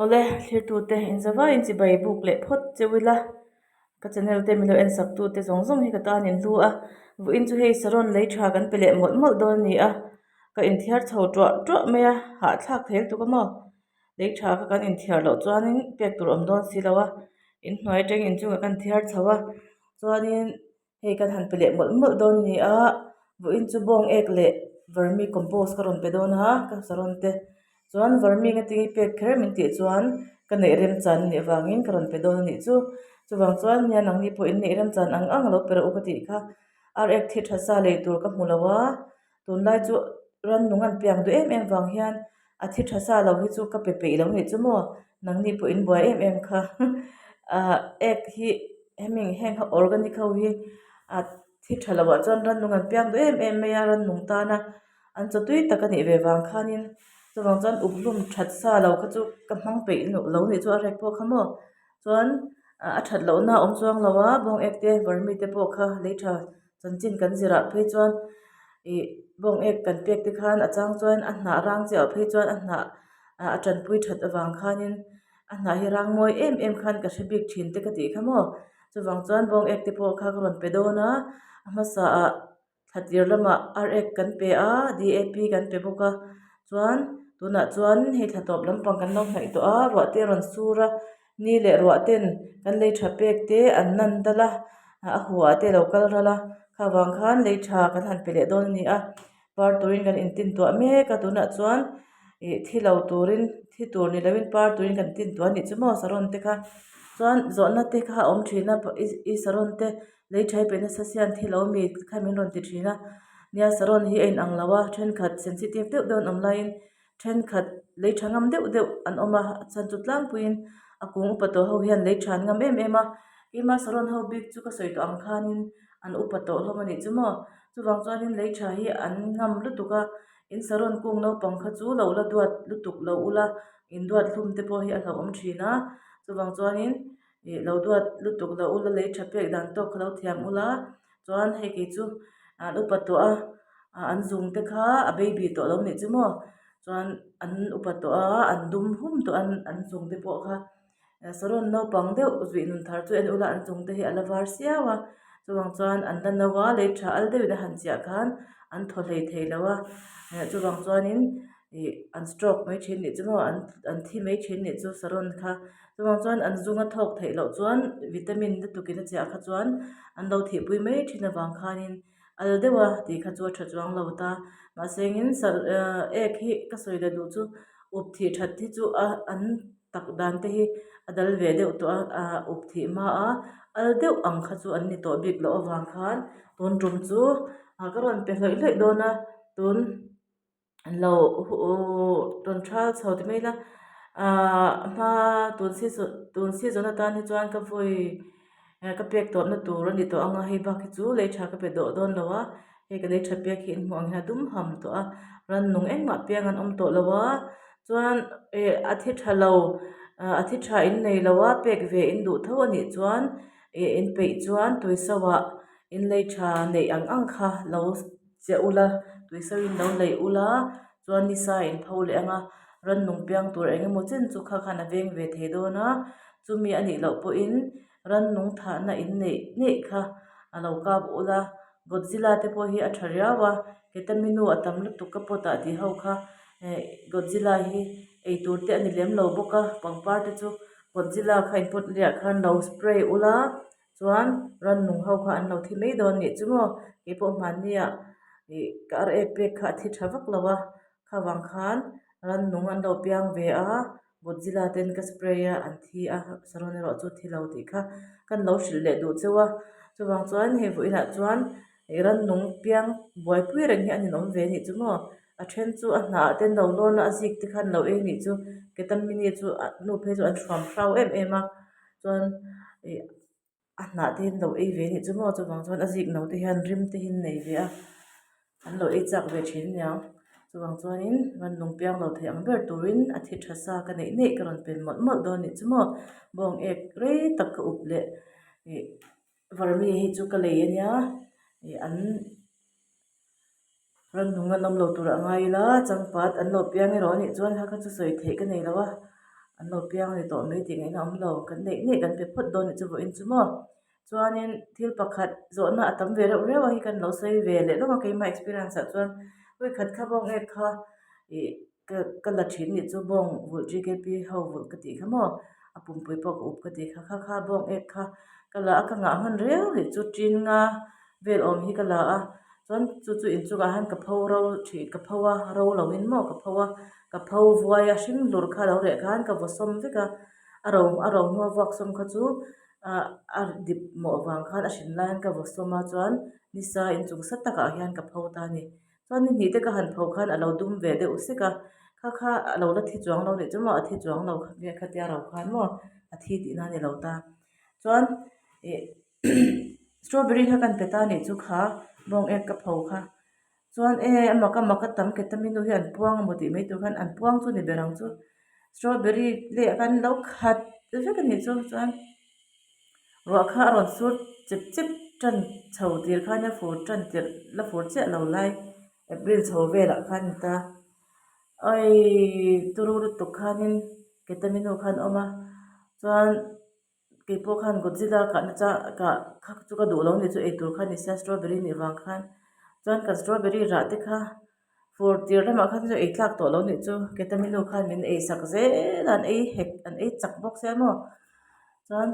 Awle, thlirtute inzavaiin chibai buk leh phawt cheu ila, ka channel te milo en sak tute zawng zawng hi ka tan in hlu a, vawiin chu hei saron lei tha kan pe leh mawlh mawlh dawn a ni a, ka inthiar chho tuah tuah mai a, hahthlak thei lutuk a maw, lei tha kha kan inthiar loh chuanin pek tur awm dawn si lo a, inhnuai atangin inchungah kan thiar chho a, chuanin. Hei kan han pe leh mawlh mawlh dawn a ni a, vawiin chu bawng ek leh vermi compost ka rawn pe dawn a ka saron te chuan vermi nga tinge pek kher min tih chuan ka neih remchan a nih avangin ka rawn pe dawn a nih chu chuvang chuan nia nangni pawh in neih remchan ang ang a lo pe rawh u ka tih kha ar ek thi tha sa lei tur ka hmu lo a. Tunlai chu rannung an piang duh em em vang hian a thi tha sa lo hi chu ka pe peih lo nih chu maw nangni pawh in buai em em kha ah ek hi hemi heng ho organic ho hi a thi tha loh ah chuan rannung an piang duh em em mai a rannung tana an chaw tui tak a nih ve vang khanin chuvang chuan up hlum that sa lo kha chu ka hmang peih lo nih chu a rek pawh kha maw chuan a that lohna a awm chuang lo a bawng ek te vermi te pawh kha lei tha. Chanchin kan zirah phei chuan ih bawng ek kan pek te khan a chang chuan a hnah rang chiah phei chuan a hnah ah a tanpui that avang khanin a hnah hi rang mawi em em khan ka hre bik thin te ka tih kha maw chuvang chuan bawng ek te pawh kha ka rawn pe dawn a a hmasa ah thla tir lamah ar ek kan pe a D A P kan pe bawk a chuan tunah chuan hei thla tawp lampang kan lo hnaih tawh a ruah te a rawn sur a. Ni leh ruah ten kan lei tha pek te an nan dal a, a huah te a lo kal ral a, kha vang khan lei tha kan han pe leh dawn a ni a, par turin kan intin tuah mek a tunah chuan ih thi lo turin thi tur ni lovin par turin kan tin tuah a nih chu maw saron te kha chuan zawhna te kha a awm thin a i saron te lei tha hi pe nasa sian thi lo mi kha min rawn ti thin a, nia saron hi a inang lo a thenkhat sensitive deuh deuh an awm laiin Thenkhat lei tha ngam deuh deuh an awm a, a chhan chu tlangpuiin a kung upa tawh ho hian lei tha an ngam em em a, keimah saron ho bik chu ka sawi tawh ang khanin an upa tawh hlawm a nih chu maw, chuvang chuanin lei tha hi an ngam lutuk a, in saron kung naupang kha chu lo la duat lutuk lo ula, in duat hlum te pawh hi a hlauhawm thin a, chuvang chuanin ih lo duat lutuk lo ula lei tha pek dan tawk kha lo thiam ula chuan hei kei chu an upa tawh a an zung te kha a baby tawh lo nih chu maw chuan an upa tawh a an dum hum tawh a an zung te pawh kha saron naupang deuh zuih nun thar chu en ula an zung te hi a la var siau a chuvang chuan an la no a lei tha al deuhin a han chiah khan an thaw hlei thei lo a chuvang chuanin ih an stroke mai thin nih chu maw an an thi mai thin nih chu saron kha chuvang chuan an zunga thawk theih loh chuan vitamin lutuk in a chiah kha chuan an lo thihpui mai thin avang khanin al deuh a tih kha chu a tha chuang lo ta mahse engin sar ah ek hi ka sawi leh duh chu up thih that hi chu a an tak dan te hi a dal ve deuh tawh a ah up thih hma a al deuh ang kha chu an ni tawh bik loh avang khan tun tum chu ah ka rawn pe hlawih hlawih dawn a tun. An lo rawn thal chho ti mai ila ahh hma tun season tun season atan hi chuan ka vawi ka pek tawhna tur a ni tawh ang a hei bak hi chu lei tha ka pe dawh dawn lo a hei ka lei tha pek hi in hmuh ang hian a dum ham tawh a rannung engmah piang an awm tawh lo a chuan eh a thi tha lo ah a thi tha in nei lo a pek ve in duh tho a nih chuan eh in peih chuan tui so ah in lei tha neih ang ang kha lo. Chiah ula, tuisawiin lo leih ula, chuan nisa a inpho leh ang a, rannung piang tur eng emaw chen chu kha khan a veng ve thei dawn a, chumi a nih loh pawhin rannung thahna in neih neih kha a lo kap ula, Godzilla te pawh hi a tha riau a, ketaminu a tam lutuk ka pot ah tih ho kha eh Godzilla hi ei tur te a ni lem lo bawk a, pangpar te chu Godzilla kha in pot liah khan lo spray ula. Chuan rannung ho kha an lo thi mai dawn nih chu maw keipawh hmannia ih ka ar ek pek kha a thi tha vak lo a khavang khan rannung an lo piang ve a Godzilla ten ka spray a an thi a saron erawh chu thi lo tih kha kan lo hrilh leh duh cheu a chuvang chuan hei vawiinah chuan ih rannung piang buaipui reng hi an inawm ve nih chu maw a then chu a hnah ah te an lo lawn a a zik te khan lo ei nih chu ketamine chu nu phei chu an hruam hrau em em a. Chuan ih a hnah te hi an lo ei ve anih chu maw chuvang chuan a zik no te hian rim te hi an nei ve a an lo ei chak ve thin aniang chuvang chuanin rannung piang lo thei ang ber turin a thi tha sa ka neih neih ka rawn pen mawlh mawlh dawn anih chu maw bawng ek rei tak ka up leh ih vermi hi chu ka lei ania ih an. Rannung an awm lo tur a ngai ila changpat an lo piang erawh anih chuan kha kha chu sawi theih ka nei lo a. An lo piang ni tawh mai tih ngaihna awm lo. Kan neih neih kan pe phawt dawn nih chu vawiin chu maw. Chuanin thil pakhat zawhna a tam ve reuh reuh a hi kan lo sawi ve leh lawk a keimah experience ah chuan vawikhat kha bawng ek kha ih ka ka la thin nih chu bawng vulh GKP ho vulh ka tih kha maw a pumpui pawh ka up ka tih kha kha kha bawng ek kha ka la a ka ngah hman reu nih chu tin nga vel awm hi ka la a chuan chu chu inchungah hian ka pho ro thin ka pho a ro lo in maw ka pho a ka pho vuai a hring hlur kha lo reh khan ka vaw sawm vek a a ro a ro hma vuak sawm kha chu ah a dip mawh vang khan a hrin lai hian ka vaw sawm a chuan nisa inchung sa takah hian ka pho ta a ni chuan ni hnih te ka han pho khan a lo dum ve deuh sek a kha kha a lo la thi chuang lo nih chu maw a thi chuang lo khatia ro khan maw a thi tihna a ni lo ta chuan ih strawberry kha kan pe ta nih chu kha bawng ek ka pho kha chuan e a mak a mak a tam ketamine nu hi an puang emaw tih mai tur khan an puang chu ni ber ang chu strawberry leh khan lo khat vek a nih chu chuan ruah kha a rawn sur chep chep tan chho tir khan a fur tan tirh la fur chiah lo lai april chho velah khan a ni ta awii turu lutuk khanin ketamine nu khan a awm a chuan. Kei pawh khan Godzilla kahna cha kah kha chu ka duh lo ni chu eitur kha ni sia strawberry nih vang khan chuan kan strawberry rah te kha fur tir lamah khan chu ei tlak tawh lo nih chu ketaminu khan min ei sak zel a an ei hek an ei chak bawk sia maw chuan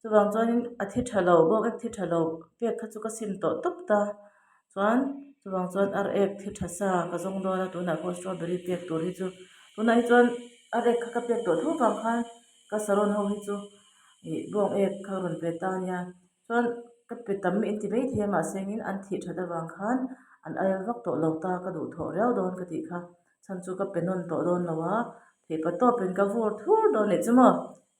chuvang chuanin a thi tha lo bawk ek thi tha lo pek kha chu ka sim tawh tawp ta chuan chuvang chuan ar ek thi tha sa ka zawng dawn a tunah pawh strawberry pek tur hi chu tunah hi chuan ar ek kha ka pek tawh tho vang khan. Ka saron ho hi chu ih bawng ek kha rawn pe ta ania chuan ka pe tam in ti mai thei a mahse engin an thih that avang khan an al vak tawh lo ta ka duh thawh riau dawn ka tih kha chhan chu ka pe nawn tawh dawn lo a theihpa tawpin ka vur thur dawn leh chu maw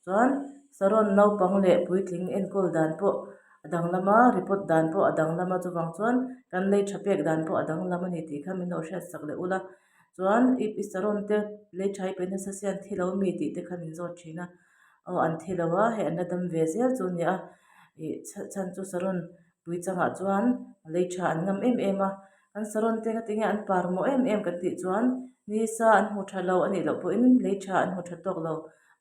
chuan saron naupang leh puitling enkawl dan pawh a danglam a report dan pawh a danglam a chuvang chuan kan lei tha pek dan pawh a danglam a ni tih kha min lo hriat sak leh ula. Chuan i pi saron te lei tha i pe nasa sia an thi lo mi tih te kha min zawt thin a aw an thi lo a hei an la dam ve zel chu a ni a ih chhan chu saron pui changah chuan lei tha an ngam em em a kan saron te ka tinge an par mawh em em kan tih chuan nisa an hmu tha lo a nih loh pawhin lei tha an hmu tha tawk lo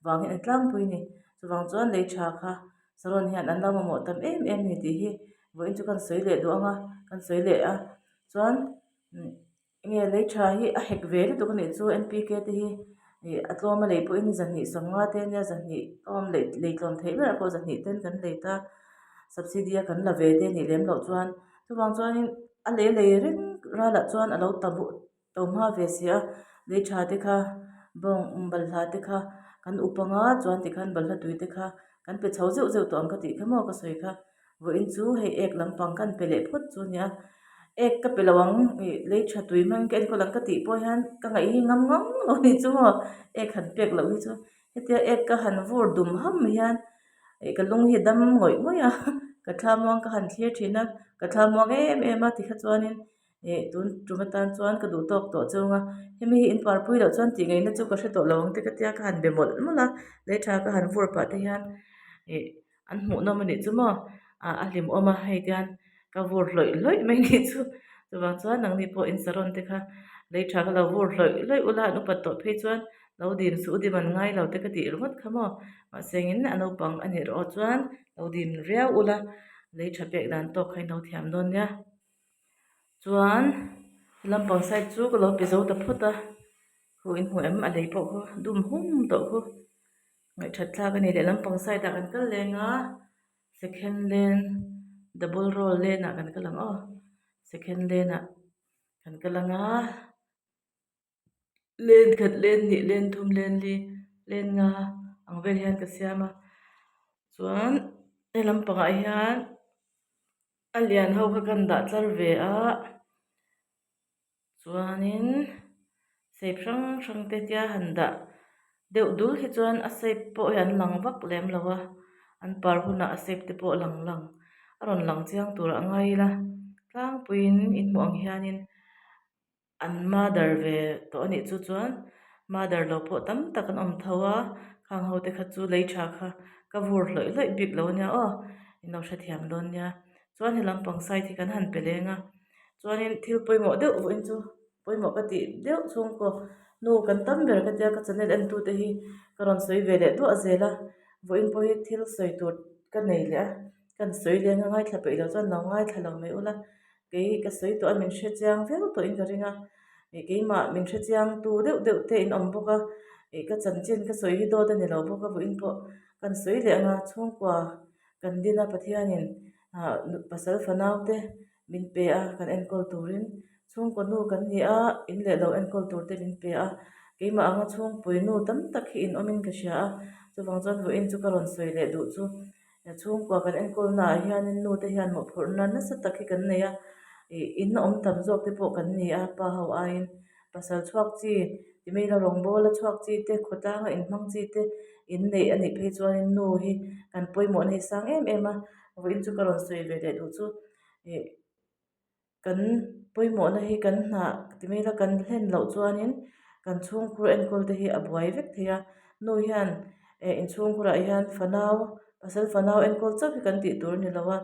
vangin an tlangpui a ni chuvang chuan lei tha kha saron hian an lo mamawh tam em em a ni tih hi vawiin chu kan sawi leh duh ang a kan sawi leh a chuan. Nge lei tha hi a hek ve lutuk a nih chu NPK te hi ih a tlawm a lei pawhin zahnih sawmnga te ania zahnih awm lei lei tlawm theih ber ah pawh zahnih ten kan lei ta subsidy a kan la ve te nih lem loh chuan chuvang chuanin a lei lei reng ralah chuan a lo ta to hma ve si a lei tha te kha bawng balhla te kha kan up anga chuan tikhan balhla tui te kha kan pe chho zeuh zeuh tawh ang ka tih kha maw ka sawi kha. Vawiin chu hei ek lampang kan pe leh phawt chu a nia ek ka pe lo ang ih lei tha tui hmang ka enkawl ang ka tih pawh hian ka ngaih hi ngam ngam lo a nih chu maw ek han pek loh hi chu hetia ek ka han vur dum ham hian ih ka lung hi a dam ngawih ngawih a ka thla muang ka han thlir thin a ka thla muang em em a tikha chuanin ih tun tum atan chuan ka duh tawk tawh chung a hemi hi in parpui loh chuan tih ngaihna chu ka hre tawh lo ang te ka tia ka han be mawlh mawlh a lei tha ka han vur pah te hian ih. An hmuh nawm a nih chu maw ah a hlim awm a hei tian ka vur hlawih hlawih mai nih chu chuvang chuan nangni pawh in saron te kha lei tha kha lo vur hlawih hlawih ula an upat tawh phei chuan lo dim suh u dim an ngai lo te ka tih ringawt kha maw mahse engin a naupang a nih erawh chuan lo dim riau ula lei tha pek dan tawk kha in lo thiam dawn nia chuan lampang side chu ka lo pe zo ta phawt a khu in hmu em a lei pawh khu dum hum tawh khu. Ngaihthat thlak a ni leh lampang side ah kan kal leng a second lane double roll lane ah kan kal ang aw second lane ah kan kal ang a lane khat lane hnih lane thum lane li lane nga ang vel hian ka siam a chuan he lampangah hian a lian ho kha kan dah tlar ve a. Chuanin shape hrang hrang te tia han dah deuh dul hi chuan a shape pawh hi an lang vak lem lo a an par hunah a shape te pawh a lang lang a rawn lang chiang turah a ngai ila tlangpuiin in hmuh ang hianin an mother ve tawh a nih chu chuan mother lo pawh tam tak an awm tho a khang ho te kha chu lei tha kha ka vur hlawih hlawih bik lo ania aw in lo hrethiam dawn nia chuan he lampang side hi kan han pe leng a. Chuanin thil pawimawh deuh vawiin chu pawimawh ka tih deuh chhungkaw Nu kan tam ber ka tia ka channel en tu te hi ka rawn sawi ve leh duah zel a vawiin pawh hi thil sawi tur ka nei leh a kan sawi leng a ngaithla peih lo chuan lo ngaithla lo mai ula kei ka sawi tawh a min hre chiang viau tawh in ka ring a ih keimah min hre chiang tu deuh deuh te in awm bawk a ih ka chanchin ka sawi hi dawt a ni lo bawk a vawiin pawh kan sawi leh ang a chhungkua kan din a Pathianin ah pasal fanau te min pe a kan enkawl turin chhungkaw nu kan ni a in leh lo enkawl tur te min pe a keimah anga chhungpui nu tam tak hi in awmin ka hria a chuvang chuan vawiin chu ka rawn sawi leh duh chu chhungkua kan enkawl naah hianin nu te hian mawhphurhna nasa tak hi kan nei a ih in awm tam zawk te pawh kan ni a pa ho aiin pasal chhuak chi ti mai ila rawngbawl a chhuak chi te khawtlang a inhmang chi te inneih a nih phei chuanin nu hi kan pawimawhna hi sang em em a vawiin chu ka rawn sawi ve leh duh chu ih kan pawimawhna hi kan hnah ti mai ila kan hlen loh chuanin kan chhungkhur enkawl te hi a buai vek thei a nu hian eh inchhungkhurah hian fanau pasal fanau enkawl chauh hi kan tih tur a ni lo a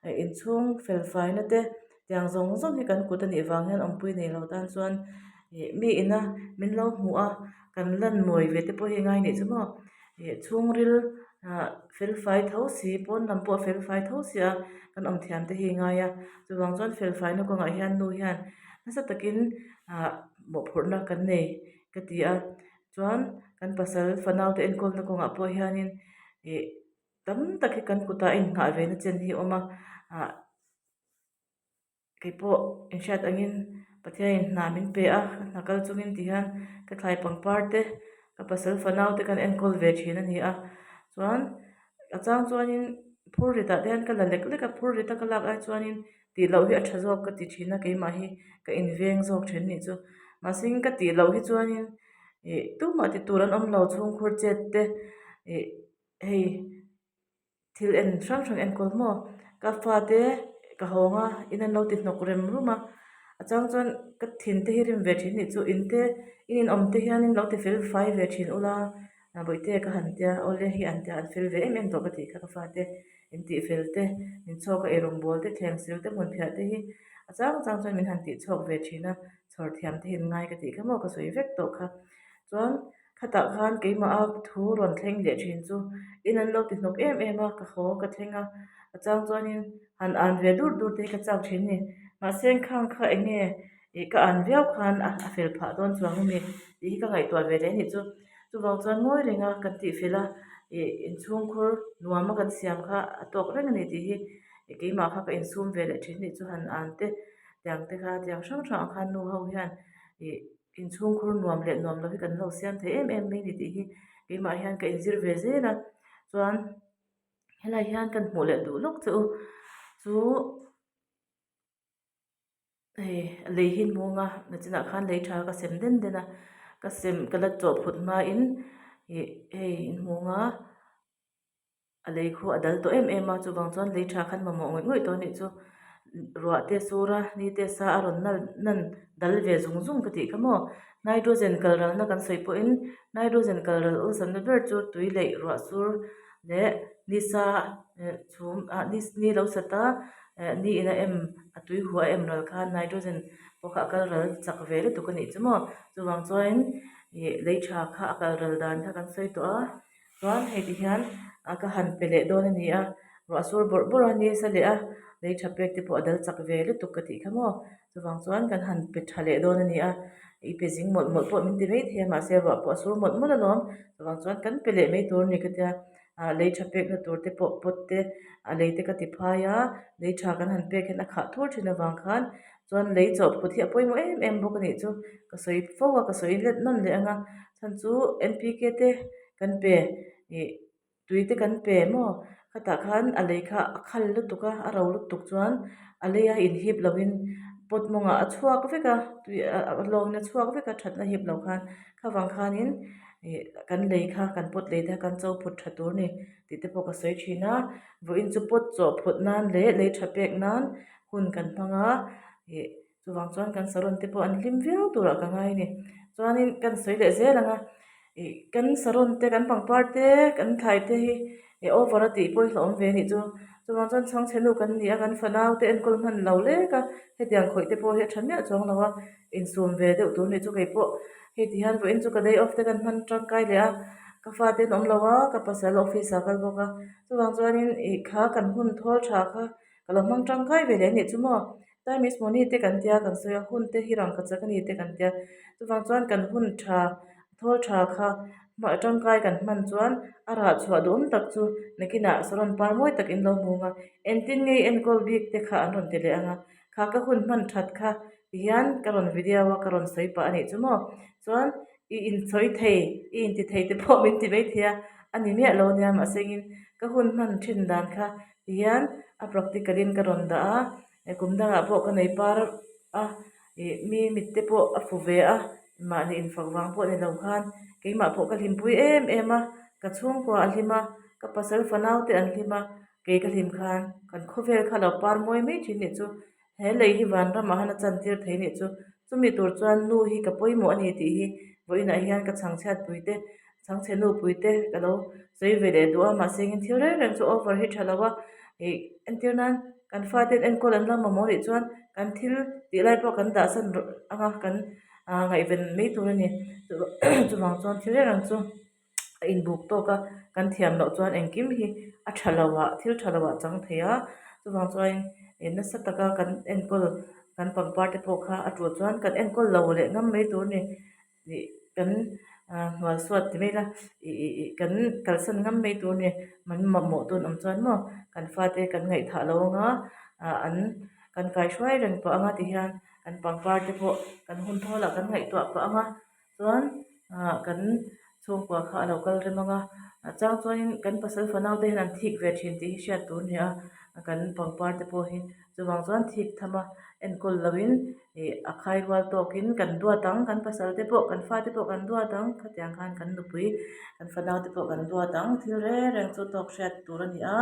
eh inchhung fel faina te tiang zawng zawng hi kan kut a nih vang hian awmpui nei lo tan chuan ih mi ina min lo hmuh a kan lan mawi ve te pawh hi ngai nih chu maw ih chhungril ah fel fai tho si pawn lam pawh a fel fai tho si a kan awm thiam te hi a ngai a chuvang chuan fel faina kawngah hian nu hian nasa takin ah mawhphurhna kan nei ka ti a chuan kan pasal fanau te enkawlna kawngah pawh hianin ih tam tak hi kan kutah a inngah ve na chen hi a awm a ah. Keipawh inhriat angin Pathianin hna min pe a, ka hna kal chungin ti hian ka thlai pangpar te, ka pasal fanau te kan enkawl ve thin a ni a. Chuan a chang chuanin phur ritah te hian ka la lek lek a, phur rita ka lak ai chuanin tih loh hi a tha zawk ka ti thin a, keimah hi ka inveng zawk thin anih chu. Mahse ka tih loh hi chuanin ih tumah ti tur an awm lo chhungkhur chet te ih hei. Thil en hrang hrang enkawl maw ka fate ka hawng a in an lo ti hnawk rem rum a a chang chuan ka thin te hi rim ve thin nih chu in te in inawm te hian in lo ti fel fai ve thin ula bawihte ka han tia awle hi an tia an fel ve em em tawh ka tih kha ka fate in tih fel te min chhawk a eirawng bawl te thleng sil te hmun phiah te hi a chang chang chuan min han tih chhawk ve thin a chhawr thiam te hi an ngai ka tih kha maw ka sawi vek tawh kha chuan. Khatah khan keimah a thu rawn thleng leh thin chu in an lo ti hnawk em em a, ka haw ka thleng a, a chang chuanin han an ve dur dur te hi ka chak thin a ni. Mahse khang kha eng nge ih ka an viau khan a a fel phah dawn chuang a ni tih hi ka ngaihtuah ve leh a nih chu. Chuvang chuan ngawi reng a kan tih fel a ih inchhungkhur nuam a kan siam kha a tawk reng a ni tih hi keimah kha ka insum ve leh thin a nih chu han an te tiang te kha tiang hrang hrang ang khan nu ho hian ih. Inchhungkhur nuam leh nuam lo hi kan lo siam thei em em mai ni tih hi keimah hian ka inzir ve zel a chuan helai hian kan hmuh leh duh lawk che u chu hei lei hi hmung a nachinah khan lei tha ka sem den den a ka sem ka la chawh phut hmain ih hei inhmung a. A lei khu a dal tawh em em a chuvang chuan lei tha khan mamawh ngawih ngawih tawh a nih chu ruah te sur a ni te sa a rawn nal nan dal ve zung zung ka tih kha maw nitrogen kal ralna kan sawi pawhin nitrogen kal ral awlsamna ber chu tui leih ruah sur leh ni sa eh chhum ah ni ni lo sat a eh ni in a em a tui huah a em ral khan nitrogen pawh kha a kal ral chak ve lutuk a nih chu maw chuvang chuanin ih lei tha kha a kal ral dan kha kan sawi tawh a. Chuan hei ti hian a ka han pe leh dawn a ni a ruah sur bawrh bawrh a ni sa leh a lei tha pek te pawh a dal chak ve lutuk ka tih kha maw chuvang chuan kan han pe tha leh dawn a ni a i pe zing mawlh mawlh pawh min ti mai thei a mahse ruah pawh a sur mawlh mawlh alawm chuvang chuan kan pe leh mai tur a ni ka tia ah lei tha pek na tur te pawh pot te a lei te ka ti phai a lei tha kan han pek hian a khah thur thin avang khan chuan lei chawhphut hi a pawimawh em em bawk a nih chu ka sawi fo a ka sawi let nawn leh ang a. Chhan chu N P K te kan pe ih tui te kan pe maw khatah khan a lei kha a khal lutuk a a ro lutuk chuan a lei a inhip lovin pot mawngah a chhuak vek a tui a lawngin a chhuak vek a thatna hip lo khan khavang khanin ih kan lei kha kan pot lei te kha kan cho phut tha tur a ni tih te pawh ka sawi thin a vawiin chu pot chawh phut nan leh lei tha pek nan hun kan hmang a ih. Chuvang chuan kan saron te pawh an hlim viau turah ka ngai a ni. Chuanin kan sawi leh zel ang a, ih kan saron te kan pangpar te kan thlai te hi ih over a tih pawh hi hlauhawm ve a nih chu. Chuvang chuan chhangchhe nu kan ni a, kan fanau te enkawl hman lo lek a, hetiang khawih te pawh hi a tha miah chuang lo a, insum ve deuh tur a nih chu keipawh. Hei ti hian vawiin chu ka day off te kan hman tangkai leh a, ka fate an awm lo a, ka pasal office ah a kal bawk a, chuvang chuanin ih kha kan hun thawl tha kha ka lo hmang tangkai ve leh a nih chu maw. Time is money te kan tia kan sawi a, hun te hi rangkachak a ni te kan tia, chuvang chuan kan hun tha thawl tha kha tangkai kan hman chuan a rah chhuah duhawm tak chu nakinah saron par mawi tak in lo hmu ang a, engtin nge i enkawl bik te kha an rawn ti leh ang a, kha ka hun hman that kha ti hian ka rawn video a ka rawn sawi pah a nih chu maw chuan i insawi thei i inti thei te pawh min ti maithei a a ni miah lo nia mahse engin ka hun hman thin dan kha ti hian a practical in ka rawn dah a eh kum dangah pawh ka nei par a ih mi mit te pawh a fu ve a mahni infak vang pawh ni lo khan keimah pawh ka hlimpui em em a ka chhungkua a hlim a ka pasal fanau te an hlim a kei ka hlim khan kan khawvel kha lo par mawi mai thin nih chu he lei hi vanramah han a chantir thei nih chu chumi tur chuan nu hi ka pawimawh a ni tih hi vawiinah hian ka chhangchhiat pui te chhangchhe nu pui te ka lo sawi ve leh duh a mahse engin thil reng reng chu over hi tha lo a ih entir nan kan fate enkawl an lo mamawh nih chuan kan thil tih lai pawh kan dah san ang a kan ah ngaihven mai tur a ni chuvang chuan thil reng reng chu a inbuk tawk a kan thiam loh chuan engkim hi a tha lo ah thil tha lo ah a chang thei a chuvang chuan ih nasa taka kan enkawl kan pangpar te pawh kha a tul chuan kan enkawl lo leh ngam mai tur a ni. Ih kan ah hnual suat ti mai ila ih ih ih kan kalsan ngam mai tur a ni man mamawh dawn awm chuan maw kan fate kan ngaihthah lo anga ah an kan kaihruai reng pah anga ti hian kan pangpar te pawh kan hun thawl ah kan ngaihtuah pah anga chuan ah kan chhungkua kha a lo kal rem anga a chang chuanin kan pasal fanau te hian an thik ve thin tih hi hriat tur a ni a kan pangpar te pawh hi chuvang chuan thik tham a enkawl loin ih a khai rual tawkin kan duat ang kan pasal te pawh kan fate pawh kan duat ang khatiang khan kan nupui kan fanau te pawh kan duat ang thil reng reng chu tawk hriat tur a ni a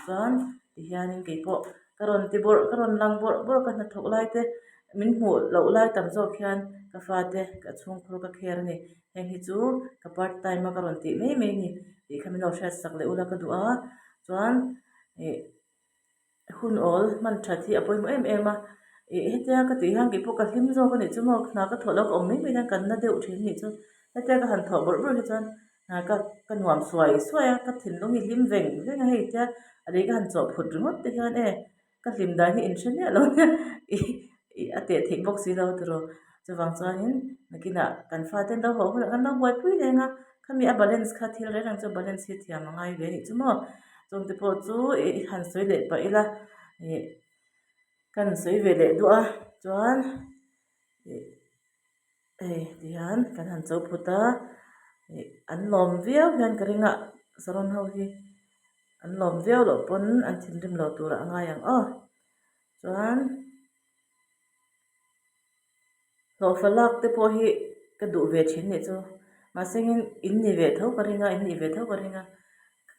chuan tihianin keipawh ka rawn ti bawrh ka rawn lang bawrh bawrh ka hnathawk lai te min hmuh loh lai tam zawk hian ka fate ka chhungkhur ka kher a ni heng hi chu ka part time a ka rawn tih mai mai a ni tih kha min lo hriat sak leh ula ka duh a chuan ih. Hun awl hman that hi a pawimawh em em a, ih hetia ka tih hian keipawh ka hlim zawk a nih chu maw hna ka thawh loh ka awm mai mai hian kan na deuh thin a nih chu hetia ka han thawh bawrh bawrh hi chuan hna ka ka nuam suai suai a ka thinlung hi hlim veng veng a hei tia a lei ka han chawh phut ringawt te hian e ka hlim dan hi in hre miah lo nia ih ih a teh theih bawk si lo tiraw chuvang chuanin nakinah kan fate an lo haw hunah kan lo buaipui reng a khami a balance kha thil reng reng chu balance hi thiam a ngai ve a nih chu maw. Chungte pawh chu ih han sawi leh pah ila ih ka han sawi ve leh duah a chuan ih hei tihian kan han cho phut a ih an lawm viau hian ka ring a saron ho hi an lawm viau loh pawn an thinrim lo turah a ngai ang aw chuan. Hlawhfa lak te pawh hi ka duh ve thin nih chu mahse in in ni ve tho ka ring a in nih ve tho ka ring a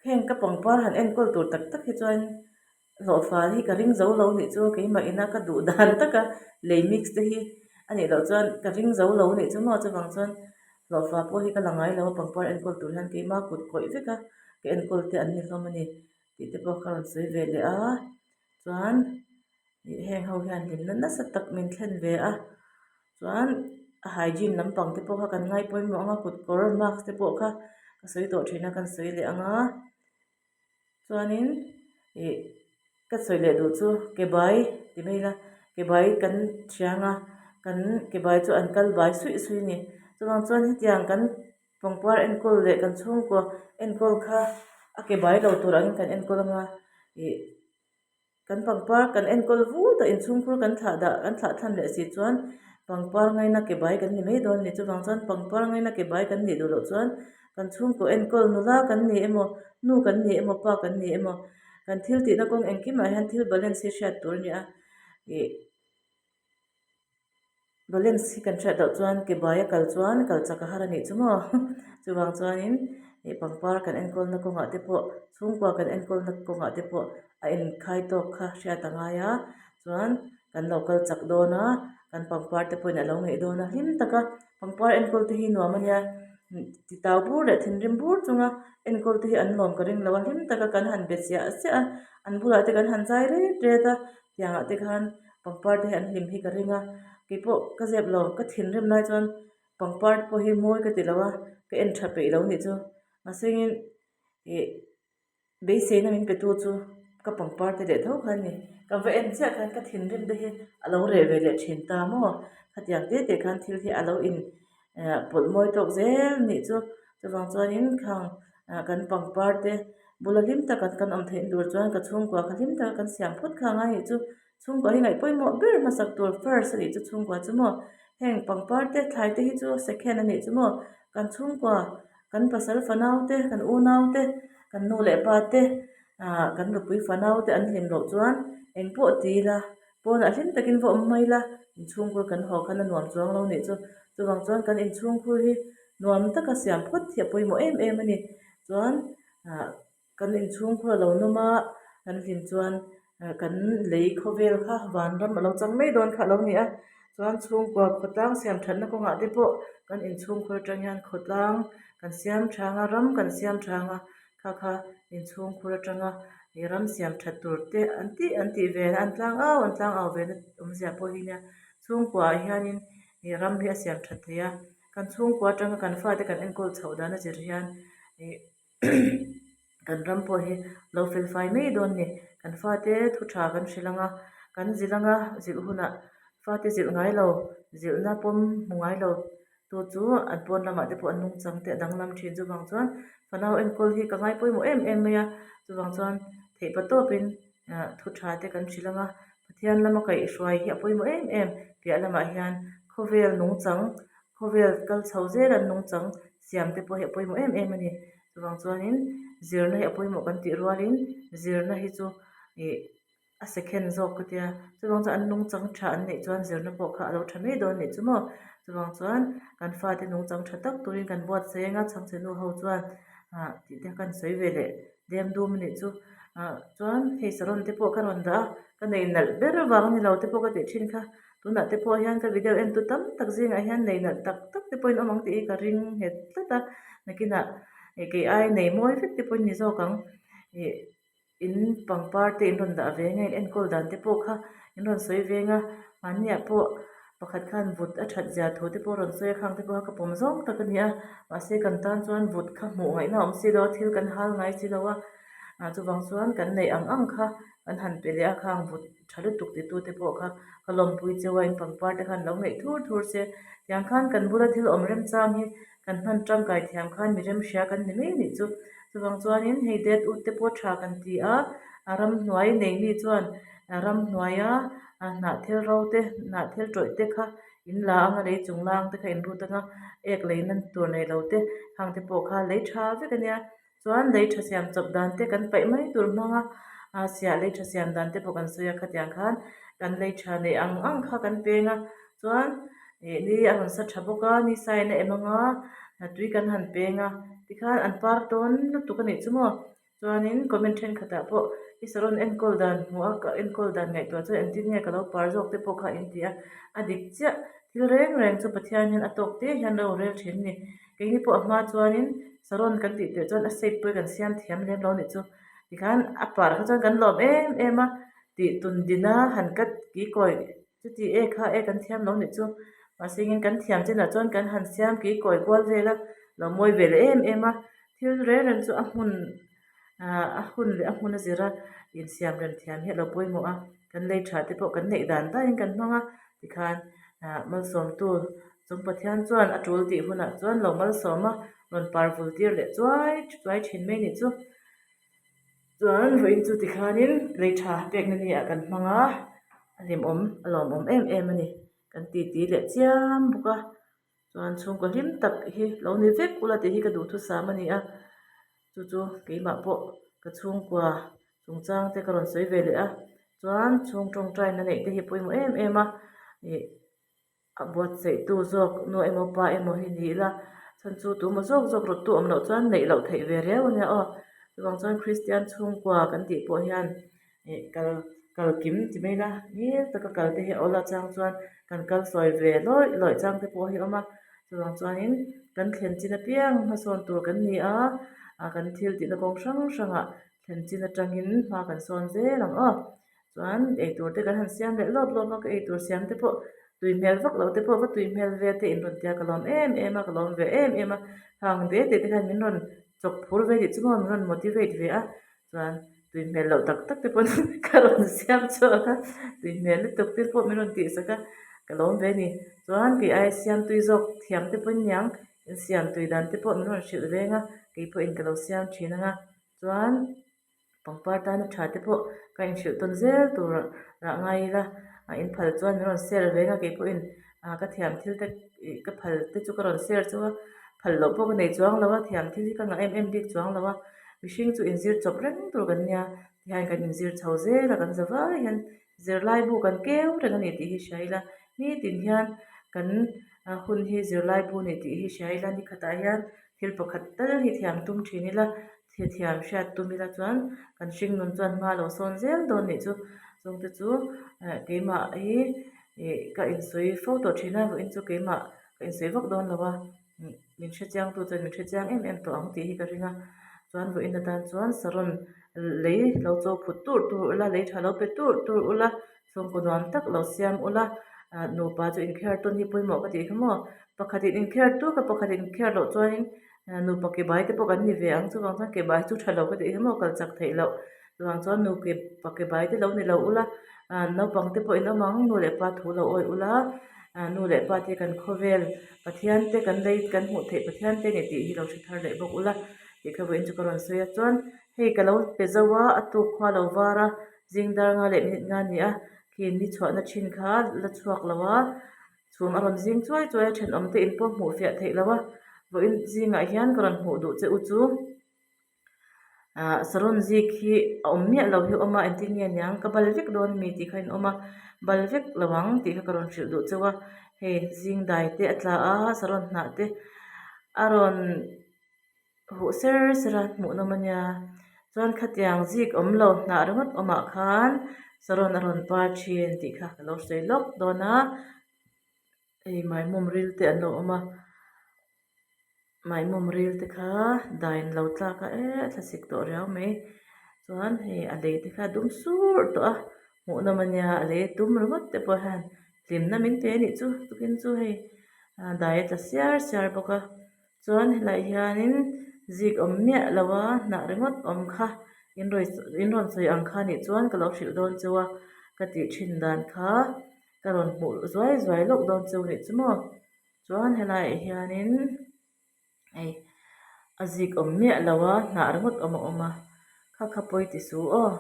heng ka pangpar han enkawl tur tak tak hi chuan hlawhfa hi ka ring zo lo nih chu keimah ina ka duh dan taka lei mix te hi a nih loh chuan ka ring zo lo nih chu maw chuvang chuan hlawhfa pawh hi ka la ngai lo a pangpar enkawl tur hian keimah kut khawih vek a ka enkawl te an ni hlawm a ni tih te pawh ka rawn sawi ve leh a chuan. Ih heng ho hian hlimna nasa tak min thlen ve a chuan a hygiene lampang te pawh kha kan ngai pawimawh ang a kut kawr mask te pawh kha ka sawi tawh thin a kan sawi leh ang a chuanin ih ka sawi leh duh chu ke bai ti mai ila ke bai kan thiang a kan ke bai chu an kal bai suih suih a ni chuvang chuan hetiang kan pangpar enkawl leh kan chhungkaw enkawl kha a ke bai lo tur angin kan enkawl ang a ih. Kan pangpar kan enkawl vut a inchhungkhur kan thlah dah kan thlah thlan leh si chuan pangpar ngaina ke bai kan ni mai dawn a ni. Chuvang chuan pangpar ngaina ke bai kan nih duh loh chuan kan chhungkaw enkawl nula kan ni emaw nu kan ni emaw pa kan ni emaw kan thil tihna kawng engkimah hian thil balance hi hriat tur a ni a ih Balance hi kan hriat loh chuan ke bai a kal chuan kal chak a har a nih chu maw chuvang chuanin ih pangpar kan enkawlna kawngah te pawh chhungkua kan enkawlna kawngah te pawh a inkhai tawk kha hriat a ngai a chuan kan lo kal chak dawn a kan pangpar te pawhin a lo ngeih dawn a hlim taka pangpar enkawl te hi nuam a nia ti tau bur leh thinrim bur chunga enkawl te hi an lawm ka ring lo a hlim taka kan han be chiah chiah a an bulah te kan han zai ret ret a tiangah te khan pangpar te hi an hlim hi ka ring a keipawh ka zep lo ka thinrim lai chuan. Pangpar te pawh hi mawi ka ti lo a, ka en tha peih lo nih chu. Mahsengin ih beiseina min pe tu chu ka pangpar te leh tho kha a ni. Ka va en chiah khan ka thinrim te hi a lo reh ve leh thin ta maw? Khatiang te te khan thil hi a lo in eh pawlh mawi tawk zel nih chu. Chuvang chuanin khang ah kan pangpar te bula hlim taka kan awm theih tur chuan ka chhungkua kha hlim taka kan siam phawt kha a ngai nih chu. Chhungkua hi ngaih pawimawh ber hmasak tur first a nih chu chhungkua chu maw heng pangpar te thlai te hi chu second a nih chu maw kan chhungkua kan pasal fanau te kan unau te kan nu leh pa te ah kan nupui fanau te an hlim loh chuan engpawh ti ila pawnah hlim takin va awm mai ila inchhungkhur kan haw khan a nuam chuang lo nih chu chuvang chuan kan inchhungkhur hi nuam taka siam phawt hi a pawimawh em em a ni chuan ah. Kan inchhungkhur a lo nawm a, kan hlim chuan kan lei khawvel kha vanram a lo chang mai dawn kha a lo ni a. Chuan chhungkua khawtlang siam thatna kawngah te pawh kan inchhungkhur atang hian khawtlang kan siam thang a, ram kan siam thang a, kha kha inchhungkhur atanga ih ram siam that tur te an tih an tih ve na an tlang au an tlang au ve na awmzia pawh hi nia. Chhungkuaah hianin ih ram hi a siam that thei a, kan chhungkua atanga kan fate kan enkawl chhoh dan a zir hian ih. Kan ram pawh hi lo fel fai mai dawn ni. Kan fate thu tha kan hrilh ang a, kan zilh ang a, zilh hunah fate zilh ngai lo, zilhna pawm hmu ngai lo tu chu an pawn lamah te pawh an nungchang te a danglam thin. Chuvang chuan fanau enkawl hi ka ngai pawimawh em em mai a, chuvang chuan theihpa tawpin ah thu tha te kan hrilh ang a, Pathian lama kaihhruai hi a pawimawh em em piah lamah hian khawvel nungchang Khawvel kal chho zel an nungchang siam te pawh hi a pawimawh em em a ni. Chuvang chuanin zirna hi a pawimawh kan tih rualin zirna hi chu ih a second zawk ka tia. Chuvang chuan an nungchang tha an neih chuan zirna pawh kha a lo tha mai dawn nih chu maw. Chuvang chuan kan fate nungchang tha tak turin kan buatsaih anga chhangchhe nu ho chuan ah tih te kha kan sawi ve leh dem dum a nih chu. Ah chuan hei saron te pawh ka rawn dah a, ka nei nalh ber vang a ni lo te pawh ka tih thin kha. Tunah te pawh hian ka video entu tam tak zingah hian nei nalh tak tak te pawhin awm ang tih hi ka ring nghet tlat a, nakinah ih kei ai nei mawi vek te pawhin ni zawk ang ih in pangpar te in rawn dah ve nge in enkawl dan te pawh kha in rawn sawi veng a, mahniah pawh pakhat khan vut a that zia thu te pawh a rawn sawi a khang te pawh kha ka pawm zawng tak a ni a, mahse kan tan chuan vut kha hmuh ngaihna a awm si lo a thil kan hal ngai si lo a, ah chuvang chuan kan neih ang ang kha kan han pe leh a khang vut. tha lutuk titute pawh kha ka lawmpui cheu a in pangpar te khan lo ngeih thur thur se tiang khan kan bula thil awm remchang hi kan hman tangkai thiam khan mi remhria kan ni mai nih chu chuvang chuanin hei det ut te pawh tha kan ti a a ramhnuai nei mi chuan a ramhnuaia a hnah thil ro te hnah thil tawih te kha in la anga lei chung lang te kha in rut anga ek lei nan tur nei lo te hang te pawh kha lei tha vek a nia. Chuan lei tha siam chawp dan te kan paih mai tur hmang a, ah siah lei tha siam dan te pawh kan sawi a khatiang khan kan lei tha neih ang ang kha kan peng a chuan ih ni a rawn sa tha bawk a ni sign a em ang a tui kan han peng a tikhan an par tawn lutuk a nih chu maw chuanin comment thenkhatah pawh i saron enkawl dan hmuh a ka enkawl dan ngaihtuah chuan engtin nge ka lo par zawk te pawh kha in ti a a dik chiah thil reng reng chu Pathian hian a tawk te hian lo rel thin a ni. Keini pawh a hma chuanin saron kan tih teh chuan a shape pawh hi kan siam thiam lem lo anih chu tikhan a par kha chuan kan lawm em em a tih tun din a han cut ki kawi chuti e kha e kan thiam lo anih chu mahse engin kan thiam chinah chuan kan han siam ki kawi kual vel a lo mawi ve leh em em a thil reng reng chu a hmun ah a hun leh a hmun a zir a insiam rem thiam hi a lo pawimawh a kan lei tha te pawh kan neih dan danin kan hmang a tikhan ah malsawmtu chung Pathian chuan a tul tih hunah chuan lo malsawm a rawn par vul tir leh chuai chuai thin mai ni chu chuan vawiin chu tikhanin lei tha pekna ni ah kan hmang a a hlimawm a lawmawm em em a ni kan titi leh chiam bawk a. Chuan chhungkaw hlim tak hi lo ni vek ula tih hi ka duhthusam a ni a, chu chu keimah pawh ka chhungkua chungchang te ka rawn sawi ve leh a, chuan chhung tawngtaina neih te hi a pawimawh em em a, ih a buatsaihtu zawk nu emaw pa emaw hi ni ila chhan chu tumaw zawk zawk rawt tu awm loh chuan neih loh theih ve riau a nia aw, chuvang chuan Kristian chhungkua kan tih pawh hian ih kal kal kim ti mai ila ngil taka kal te hi a awl a chang chuan kan kal sawi ve lawih lawih chang te pawh hi a awm a chuvang chuanin kan thlen chin apiang hmasawn tur kan ni a ah kan thil tihna kawng hrang hrangah thlen chin atangin hma kan sawn zel ang aw chuan eitur te kan han siam leh lawp lawp a ka eitur siam te pawh. Tui hmel vak loh te pawh va tui hmel ve te in rawn tia ka lawm em em a ka lawm ve em em a hang te te te khan min rawn chawk phur ve tih chu maw min rawn motivate ve a chuan tui hmel loh tak tak te pawn ka rawn siam chhuak a tui hmel lutuk te pawh min rawn tih sak a ka lawm ve a ni chuan kei ai siam tui zawk thiam te pawh aniang insiam tui dan te pawh min rawn hrilh veng a kei pawhin ka lo siam thin ang a chuan. Pangpar tana tha te pawh ka inhrilh tawn zel tur rah ngai ila a in phal chuan min rawn share veng a keipawhin ah ka thiam thil te ih ka phal te chu ka rawn share chu a phal loh pawh ka nei chuang lo a thiam thil hi ka ngah em em bik chuang lo a mihring chu inzir chawp reng tur kan nia tihian kan inzir chho zel a kan za vai hian zirlai bu kan keu reng a ni tih hi hria ila nitin hian kan hun hi zirlai bu a ni tih hi hria ila nikhatah hian thil pakhat tal hi thiam tum thin ila. Thilthiam hriat tum ila chuan kan hringnun chuan hma lo sawn zel dawn nih chu chungte chu eh keimah hi ih ka insawi fo tawh thin a vawiin chu keimah ka insawi vak dawn lo a min hrechiang tu chuan min hrechiang em em tawh ang tih hi ka ring a chuan vawiin atan chuan saron lei lo chaw phut tur tur ula lei tha lo pe tur tur ula chhungkaw nuam tak lo siam ula ah nupa chu inkher tawn hi pawimawh ka tih kha maw pakhatin inkher tuk a pakhatin inkher loh chuanin Nupa ke bai te pawh kan ni ve ang chuvang chuan ke bai chu tha lo ka tih hi maw kal chak theih loh chuvang chuan nu ke pa ke bai te lo ni lo ula ah naupang te pawh in awm ang nu leh pa thu lo awih ula ah nu leh pa te kan khawvel Pathian te kan lei kan hmuh theih Pathian te ni tih hi lo hre thar leh bawk ula tih kha vawiin chu ka rawn sawi a chuan hei ka lo pe zo a a tuk khua lo var a zing dar nga leh minute nga a ni a khi ni chhuahna thin kha la chhuak lo a. Chhum a rawn zing chuai chuai a thenawm te in pawh hmuh fiah theih loh a vawiin zingah hian ka rawn hmuh duh che u chu ah saron zik hi a awm miah lo hi a awm a engtin nge niang ka bal vek dawn ami tih kha in awm a bal vek lo ang tih kha ka rawn hrilh duh cheu a hei zing dai te a tla a saron hnah te a rawn huh ser ser a hmuh nawm a nia chuan khatiang zik awm lo hnah ringawt awmah khan saron a rawn par thin tih kha ka lo sawi lawk dawn a hei maimawm ril te an lo awm a maimawm ril te kha dai an lo tlak a eee thlasik tawh riau mai chuan hei a lei te kha a dum sur tawh a hmuh nawm a nia a lei a dum ringawt te pawh hian hlimna min pe a nih chu tukin chu hei dai a tla siar siar bawk a. Chuan helaiah hianin zik awm miah lo a hnah ringawt awm kha in rawi in rawn sawi ang kha nih chuan ka lo hrilh dawn cheu a ka tih thin dan kha ka rawn hmuh zuai zuai lawk dawn cheu nih chu maw chuan helaiah hianin hei a zik awm miah lo a hnah ringawt awm a awm a kha kha pawi ti su aw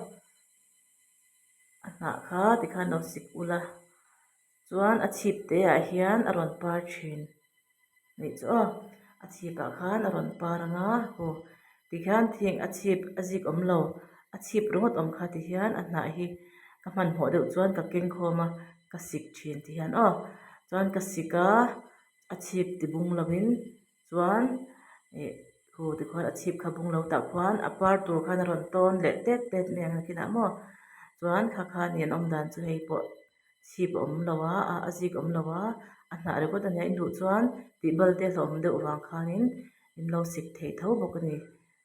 a hnah kha tikhan lo sik ula chuan a chhip te ah hian a rawn par thin. Nih chu aw a chhip ah khan a rawn par ang a aw tikhian thing a chhip a zik awm lo a chhip ringawt awm kha tihian a hnah hi ka hmanhmawh deuh chuan ka keng khawm a ka sik thin tihian aw chuan ka sik a a chhip ti bung lovin chuan ih khu tikhuan a chhip kha bung lo tah khuan a par tur khan a rawn tawn leh tet tet mai ang nakinah maw chuan kha kha a ni an awm dan chu hei pawh. Chhip a awm lo a a zik a awm lo a a hnah ringawt a nia in duh chuan tih bal te hlauhawm deuh vang khanin in lo sik thei tho bawk a ni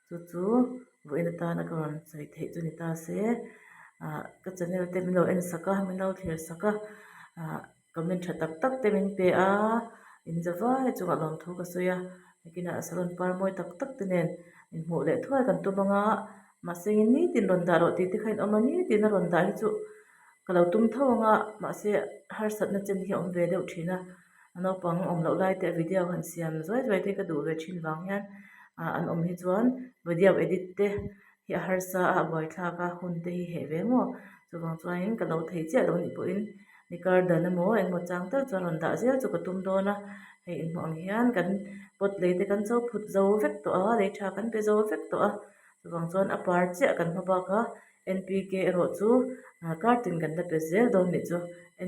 chu chu vawiin atana ka rawn sawi theih chu ni ta se ah ka channel te min lo en sak a min lo thlir sak a ah comment tha tak tak te min pe a in za vai chungah lawmthu ka sawi a nakinah salon par mawi tak tak te nen inhmuh leh thuai kan tum ang a mahse nitin rawn dah rawh tih te kha in awm a nitin a rawn dah hi chu. Ka lo tum tho ang a mahse harsatna chen hi a awm ve deuh thin a naupang awm loh lai te a video han siam zuai zuai te ka duh ve thin vang hian ah an awm hi chuan video edit te hi a harsa a a buaithlak a hun te hi heh ve maw chuvang chuanin ka lo thei chiah lo anih pawhin ni kar dan emaw engemaw chang tal chuan rawn dah zel chu ka tum dawn a hei inhmuh ang hian kan pot lei te kan cho phut zo vek tawh a lei tha kan pe zo vek tawh a chuvang chuan a par chiah kan hma bak a. N P K erawh chu kar tin kan la pe zel dawn nih chu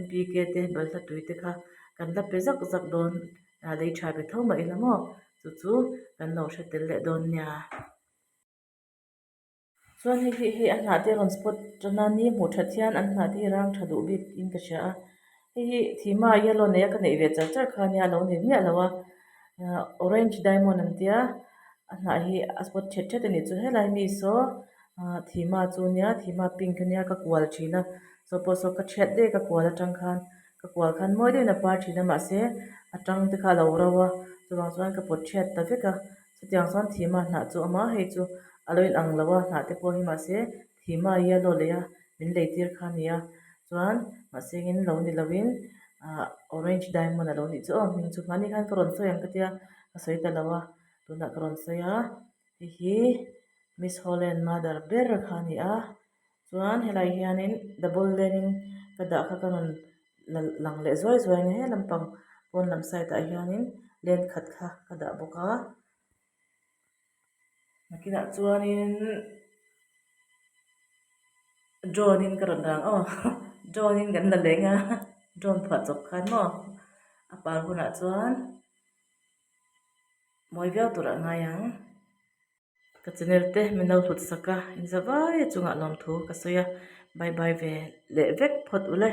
N P K te balhla tui te kha kan la pe zak zak dawn lei tha be tho mah ila maw chu chu kan lo hre tel leh dawn nia. Chuan hei hi hei a hnah te rawn spot tan a ni hmuh that hian an hnah te hi rang tha duh bik in ka hria a hei hi thima yellow nei a ka neih ve char char kha nia a lo ni miah lo a orange diamond an tia a hnah hi a spot that that a nih chu helai mi saw ah thima chu nia thima pink ania ka kual thin a saw pawh saw ka thiat daih ka kual atang khan. Ka kual khan mawi deuhin a par thin a mahse a tang te kha a lo ro a chuvang chuan ka pawt thiat ta vek a chutiang chuan thima hnah chu a awm a hei chu a lo inang lo a hnah te pawh hi mahse thima yellow leh a min lei tir kha a ni a chuan mahse engin lo ni lovin ah orange diamond a lo nih chu aw hming chu hmani khan ka rawn sawi ang ka tia ka sawi ta lo a tunah ka rawn sawi a hei hi miss holland mother ber kha a ni a. Chuan helai hianin double lane in ka dah kha ka rawn la lang leh zuai zuai a ni he lampang pawn lam side ah hianin lane khat kha ka dah bawk a nakinah chuanin drone in ka rawn dah ang aw drone in kan la leng a drone phuah chawp khan maw a par hunah chuan mawi viau tur a ngai ang. Ka channel te min lo hlut sak a, in za vai chungah lawmthu ka sawi a, bye bye ve leh vek phawt ule.